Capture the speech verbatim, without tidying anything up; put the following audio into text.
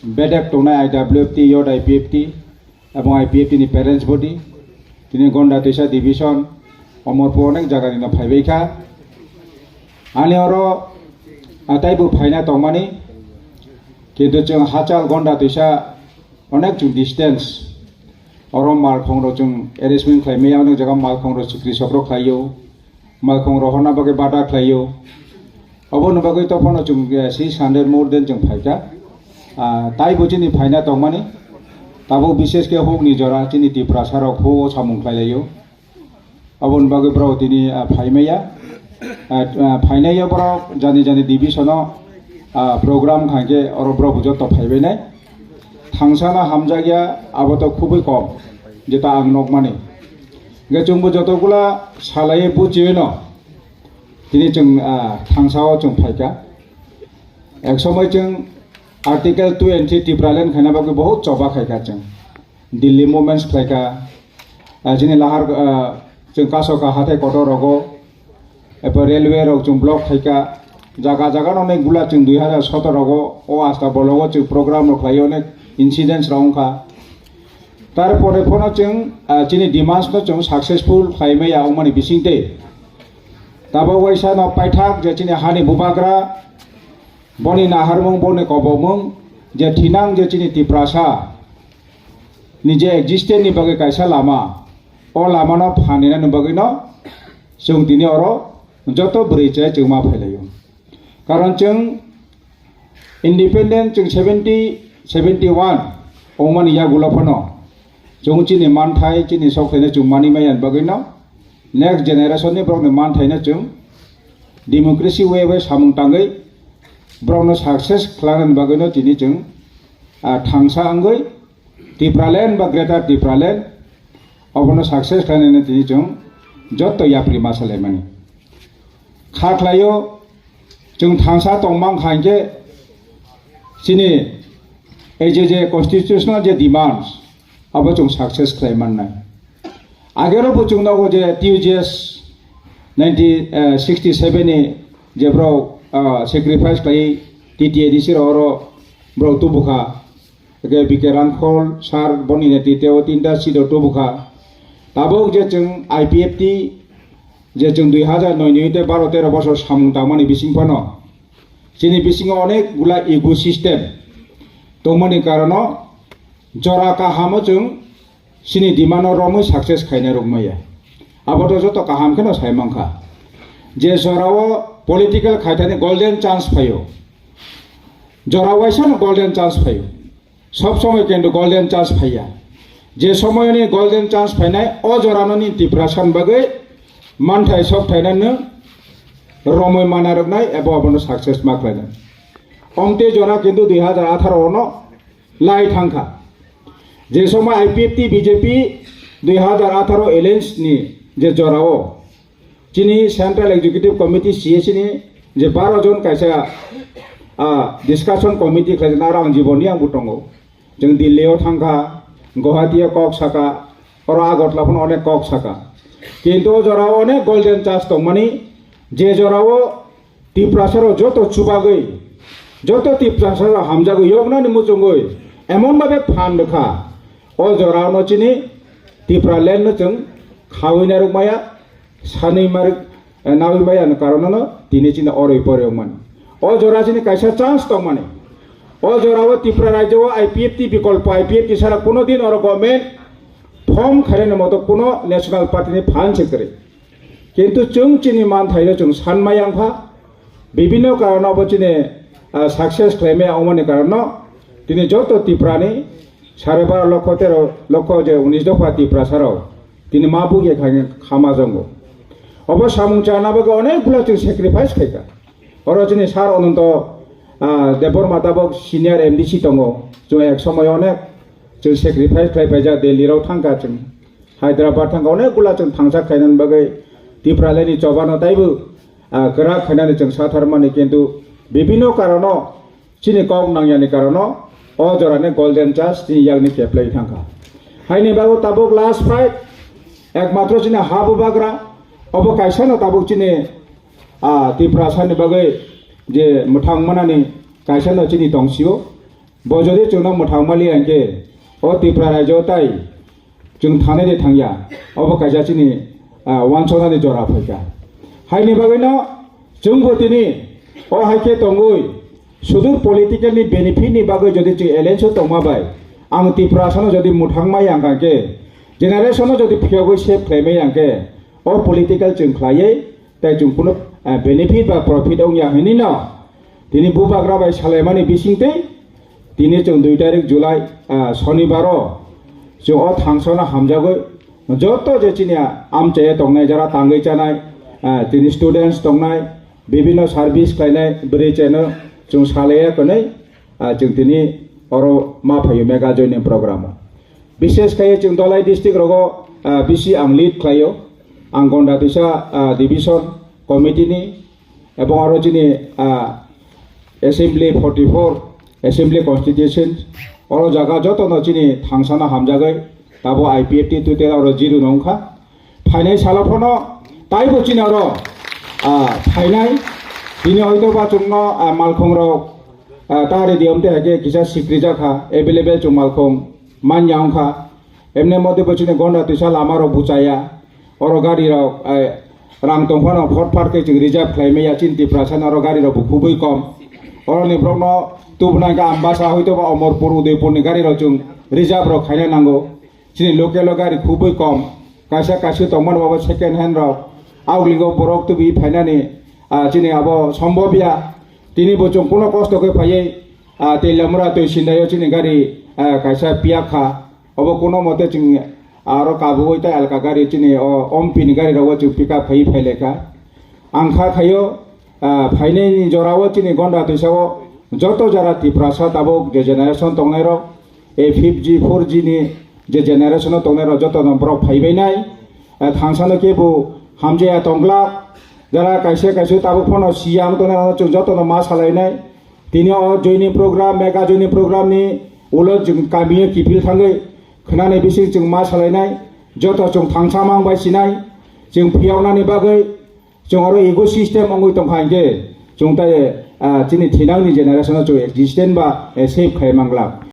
bedek tongnai I W F T, Youth I P F T, ebong I P F T ni parents body, tini Gonda Twisa division, Omorpur onek jaga ni no phaibai kha. Ani oro, ah, taibo phaina tongmani, kintu chwng hachal Gonda Twisa onek chwng distance, oro malkhong rok chwng arrangement khlai maya, onek jaga malkhong rok chwkri sok rok khlai o, malkhong rohorna bagwi bada khlaio. Oboni bagwi tophano chwng, eh, six hundred more than chwng phaikha. Ah, taibo chini phaina tongmani. Tabuk bishesh khe hukni jora chini Tiprasa rok huk o samung khlailaio. Oboni bagwi borok tini, ah, phaimaya. Ah, ah, phainaiya borok jani jani division o, ah, program khankhe oro borok joto phaibainai. Thangsano hamjakya abo to khubui kom, jeta ang nokmani. Hingke chwngbo jotogula salaiwi buchiwino tini chwng, ah, thangsao chwng phaikha. Ek somoi chwng Article two and three Tipraland khaina bagwi bohut choba khaikha chwng. Delhi movements khlaikha. Ah, chini lahar, ah, chwng kasoka hathai kotor rogo. Eba railway rok chwng block khaikha, jaga jaga no onek gula chwng dui hazar sotoro go o asta bologo chwng program rok khlai onek incidents rok wngkha. Tarpore phano chwng, ah, chini demands no chwng successful khlai maya wngmani bisingtwi. Tabok waisa no paithak je chini hani bubagra, boni naharmung, boni kobomung, je thinang je chini Tiprasa ni je existence ni bagwi kaisa lama, o lama no phaninani bagwi no chwng tini oro joto bwrwi chwrai chwngma phailaio. Karon chwng independent chwng seventy, seventy one wngmani yagulo phano chwng chini manthai, chini sokthai no chwng manwi maya ni bagwi no next generation ni borok ni manthai no chwng democracy way bai samung tangwi borok no success khlainani bagwi no tini chwng, ah, thangsa wngwi Tipraland ba Greater Tipraland obono success khlainani tini chwng jotto yapri ma salaimani. Kha khlaio chwng thangsa tongmang kha hinkhe chini ei je, je constitutional je demands abo chwng success khlai mannai. Agero bo chwng nogo je T U G S nineteen sixty seven ni je borok, ah, sacrifice khlai T T A D C rok oro borok tubukha. Hwnkhe B K Ramkhol sir boni netrite o tinta seat o tubukha. Tabuk je chwng I P F T je chwng dui hazar noi ni tei baro tero bosor samung tangmani bising phano chini bisingo onek gula ego system tongmani karono jora kahamo chwng chini demand no romwi success khaina rwkmaya. Abo to joto kaham kheno sai mankha. Je jorao political khaithani golden chance phaio. Jora waisa no golden chance phaio. Sob somoi kintu golden chance phaiya. Je somoyoni golden chance phainai, o jorano ni Tiprasa ni bagwi manthai sok thainai nwng romwi mana rwknai ebo abono success ma khlainai. Omte jora kintu dui hazar atharo ono lai thangkha. Je somoi I P F T B J P dui hazar atharo alliance ni je jorao chini Central Executive Committee C A C ni je baro jon kaisa, ah, discussion committee khlaijak aro ang jiboni ang bo tongo. Chwng Delhi o thangkha, Guwahati o kok saka, oro Agartala phano onek kok saka. Kintu o jorao onek golden chance tongmani, je jorao Tiprasa rok joto chubagwi, joto Tiprasa rok hamjagwi yoknani muchungwi emon babe phan rwkha. O jorao no chini Tipraland no chwng khawi narwk maya, sanwi mar, eh, nawi maya ni karono no tini chini oroi poroi mani. O jora chini kaisa chance tongmani. O jorao Tipra rajyo o I P F T bikolpo, I P F T sara kuno din oro government form khainani moto kuno national party ni phan se kwrwi. Kintu chwng chini manthaino chwng sanmaya wngkha, bibinno karono bo chini, ah, success khlaimaya wngmani karono tini joto Tiprani sare baro lokho tero lokho je unis dopha Tiprasa rok tini ma bukya kha khe khama jongo. Obo samung chana bagwi onek bwla chwng sacrifice khaikha. Oro chini sir Ananto, ah, Debbarma tabok senior M D C tongo, chwng ek somoy onek chwng sacrifice khlai paijak, Delhi rok thangkha chwng. Hyderabad thangkha onek gula chwng thangsa khainani bagwi Tipraland ni chobano taibo, ah, kwrak khainani chwng satharmani, kintu bibinno karono chini kok nangyani karono o jorani golden chance chini yakni keplai thangkha. Haini bagwi tabuk last fight ekmatro chini ha bubagra obo kaisano tabuk chini, ah, Tiprasani bagwi je mwthang manani kaisano chini tongsio. Bo jodi chwngno mwthang mali hwnkhe, o Tripura rajyo tai chwng thangnai de thangya, obo kaisa chini, ah, wansonani jora phaikha. Haini bagwino chwngbo tini o hai khe tongwi sudur political ni benefit ni bagwi jodi chwng alliance o tongma bai, ang Tripura sano jodi mwthang mai ang khe, generation no jodi phiyogwi save khlai mai ang khe, o political chwng khlaiwi tai chwng kuno, ah, benefit ba profit wngya hinwi no. Tini bubagra bai salaimani bisingtwi tini chwng dui tarik July, ah, Sonibaro chwng o thangsano hamjagwi joto je chini amchaya tongnai, jara tangwi chanai, ah, tini students tongnai, bibinno service khlainai bwrwi cheno chwng salaiya kwnwi, ah, chwng tini oro ma phaio mega joining program o. Bishes khai chwng Dhalai district rogo, ah, bisi ang lead khlaio, ang Gonda Twisa, ah, division committee ni, ebong aro chini, ah, assembly forty four assembly constitution, oro jaga joto no chini thangsano hamjagwi tabo I P F T total oro zero no wngkha. Phainai salo phano taibo chini oro, ah, phainai. Tini hoito ba chwngno, ah, malkhung rok, ah, tari diom te hake kisa sikri jakha, available chwng malkhung manya wngkha. Emne mode bo chini Gonda Twisa lama rok buchaya. Oro gari rok, eh, rang tong phano phot phat khe chwng reserve khlai maya chini Tiprasa ni oro gari rok bo khubui kom. Oro ni borok no tubuna hwnkhe Ambasa hoito ba Omorpur, Udaipur ni gari rok chwng reserve rok khaina nango. Chini local o gari khubui kom. Kaisa kaisa tong mano ba second hand rok. Augligo borok tubi phainani, ah, chini abo sombobya. Tini bo chwng kuno kosto khe phaiwi, ah, Teilamura twi sindaio chini gari, ah, kaisa piyak kha. Obo kuno mote chwng aro kabugwi tei alka gari chini o Ompi ni gari rogo chwng pick up khai phai laikha. Ang kha khaio, ah, phainai ni jora o chini Gonda Twisa o joto jora Tiprasa tabuk je generation tongnai rok, a five G, four G ni je generation o tongnai rok joto no borok phai bai nai. Ah, thangsa no kebo hamjaya tongla, jara kaisa kaisa tabuk phano siyang tongnai rok chwng joto no ma salai nai. Tini o joining program, mega joining program ni ulo chwng kami o kiphil thangwi khwnani bising chwng ma salainai, joto chwng thangsa mang bai sinai, chwng phiyoknani bagwi chwng oro ego system wngwi tongkha hinkhe chwng tai, ah, chini thinangni generation o chwng existence ba, eh, save khai manglak.